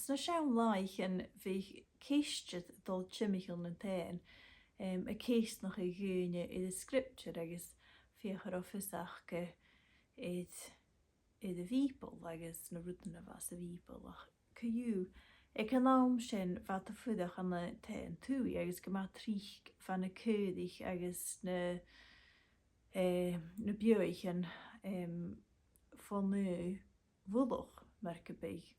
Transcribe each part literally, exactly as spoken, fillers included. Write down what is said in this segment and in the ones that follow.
Anns na seann làithean bhiodh ceistean a' dol timcheall nan taighean, em, a' ceasnachadh dhaoine air an scripture agus feuch an robh fios aca air, air a' Bhìoball agus na rudan a bh' anns a' Bhìoball. Ach co-dhiù, aig an àm sin bha iad a' fuireach ann an taighean-tughaidh agus gu math tric bha na caoraich agus na, eh, na beathaichean, em, fon aon mhullach, mar gum biodh,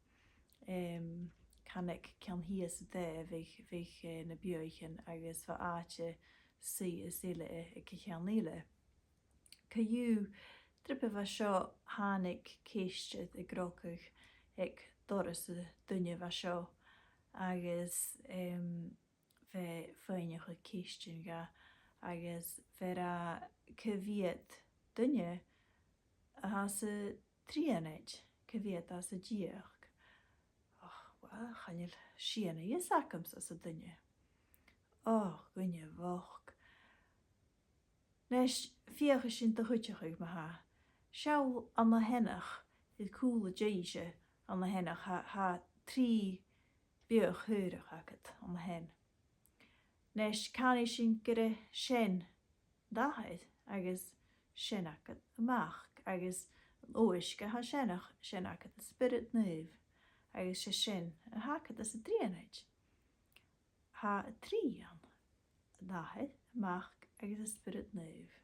em, can aig ceann shìos an taighe, bhiodh, bhiodh, eh, na beathaichean agus bha àite-suidhe is uile aig a' cheann eile. Co-dhiù, triop a bha seo thàinig ceistean a' gnogadh aig doras an duine a bha seo agus, em, bha e a' faighneachd ceistean dha agus bha e ag ràdh, cia mheud duine a tha san Trianaid, cia mheud a tha san Diadhachd. Och, uill, chan eil sìon a dh'fhios agamsa, ars an duine. Och, dhuine bhochd. Nis, feuchaidh sinn do chuideachadh ma-thà. Seall an-siud, air cùl an dithis an-siud, tha, tha trì beathach shaorach agad an-siud. Nis, canaidh sinn gur e sin d' athair agus sin agad a mac, agus an uaisle tha sin, ach sin agad an Spiorad Naomh, agus 's e sin a th' agad anns an Trianaid. Tha trì ann, an Athair, am Mac agus an Spiorad Naomh.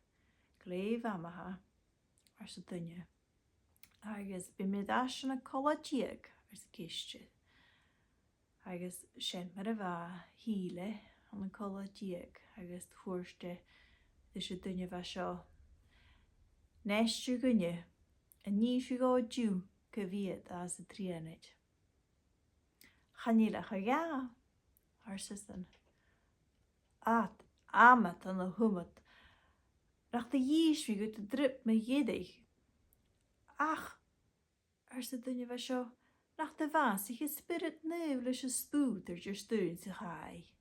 Glè mhath, ma-thà, ars an duine. Agus bidh mi air ais ann an cola-deug, ars an ceistear. Agus sin mar a bha, thill e ann an cola-deug agus thuirt e ris an duine a bha seo, Nis, a dhuine, an innis thu dhomh an-diugh cia mheud a tha san Trianaid? Chan eil ach a dhà, ars esan. Ad, amad, an-diugh, nach do dh'innis mi dhut an triop mu dheireadh. Ach, ars an duine a bha seo, nach do bhàsaich an Spiorad Naomh leis an spùt air Diardaoin sa chaidh?